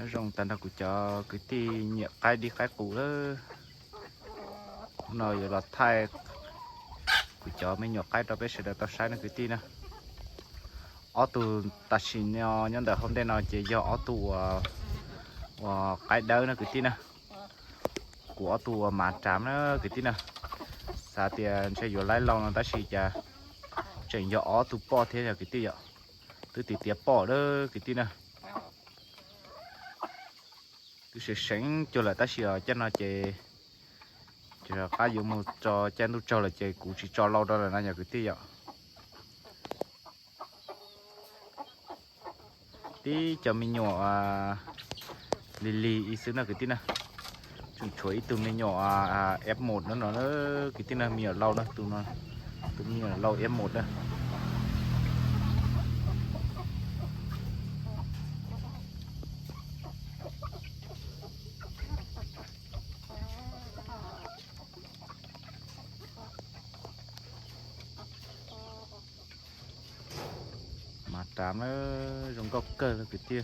Nyob zoo tag nrho kuv cov kwv tij nyiam qaib dib qaib qus lawm. Hnub no yuav los thaij kuv cov me nyuam qaib rau peb sawv daws tau saib no kwv tij na. Ob tug tam sim no nyob ntawm hauv ntej no ces yog ob tug uas qaib dawb no kwv tij na. Kuv ob tug uas mav rav na kwv tij na. Xav tias ntshe yuav laib lauj no tab sis cas tseem yog ob tug poj thiab yog kwv tij yom. Twb tiav tiav poj lawm kwv tij na. Twb seev seev cuag lawm tab sis os caij no ces rov qab yuav mus tso caij ntuj tsaug lawm ces kuv tsis tso lauj rau lawm no yog kwv tij yom. Tib cov me nyuam lig lig ib xwb no kwv tij na. Tseem tshuav ib tug me nyuam F một no no kwv tij na, me nyuam lauj na, tus no, tus me nyuam lauj F một na. Mav rav na, zoo nkauj kawg li kwv tij.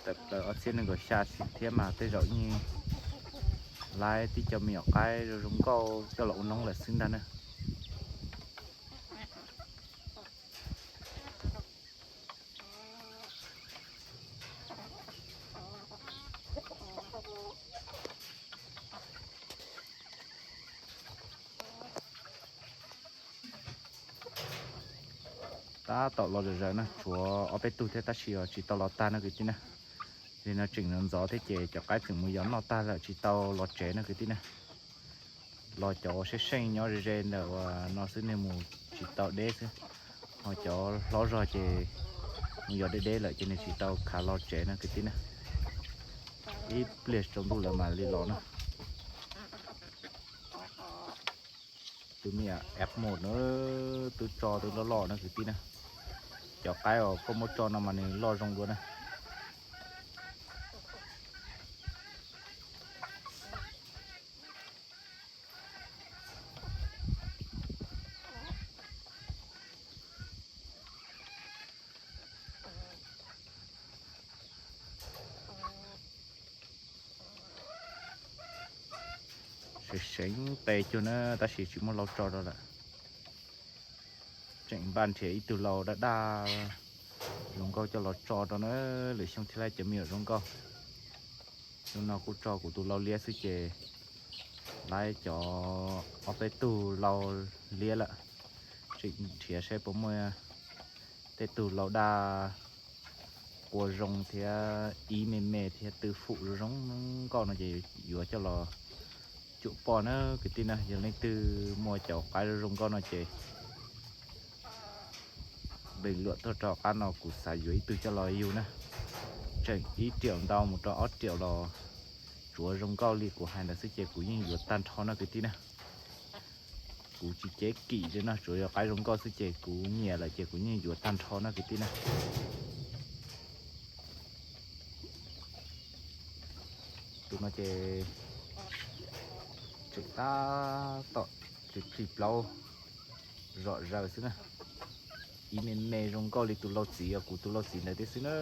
Tawm plaws ob txhiab nees nkaum xya xiv thiab mas tej zaum yeej laib tib co me nyuam qaib zoo zoo nkauj coj los ua noob lawm xwb ntag na. Tab tom los zom zaws na, tshuav ob peb tug thiab tab sis os tsis tau los tag no kwv tij na. Li no tseem ntxov ntxov thiab ces cov qaib tseem mus yos noj tag lawm tsis tau los tsev no kwv tij na. Los cov seej seej nyob ze ze ntawm uas no xwb nej mus tsis tau deb xwb, ho cov hlob zog ces mus yos deb deb lawm ces nws tsis tau khav los tsev no kwv tij na. Ib pliag tsaus ntuj lawm mam li los na. Tus me nyuam F một na, twb tso twb loj loj na kwv tij na. Cov qaib uas koj muab tso no mas nws loj zoo dua na. Seev seev tes cuag na tab sis tsis muaj lau tso rau lawm. Tseem npaj nrhiav ib tug lau daj daj zoo nkauj coj los tso rau na, lwm xyoo thiaj laib cov me nyuam zoo nkauj. Xyoo no kuj tso kuv tus lau liab xwb ces laib cov ob peb tug lau liab lawm. Tseem nrhiav saib puas muaj tej tug lau daj qua zoo thiab ib me me thiab tw fum zoo zoo nkauj no ces yuav coj los cuam poj na kwv tij na. Yog leej twg muaj cov qaib zoo zoo nkauj no ces bình luận tuaj rau qab no kuv xav yuav ib tug coj los yug na. Tseem ib triệu ntau mus rau ob triệu los tsuav zoo nkauj li kuv hais ntawd xwb ces kuv yeej yuav tag nrho no kwv tij na. Kuv tsis cev kim li no, tsuav yog qaib zoo nkauj xwb ces kuv nyiam lawm ces kuv yeej yuav tag nrho no kwv tij na. Tus no ces tseem tab tom plig plig plaub zom zaws xwb na. Ib me me zoo nkauj li tus lau txiv, kuv tus lau txiv ntawd thiab xwb na.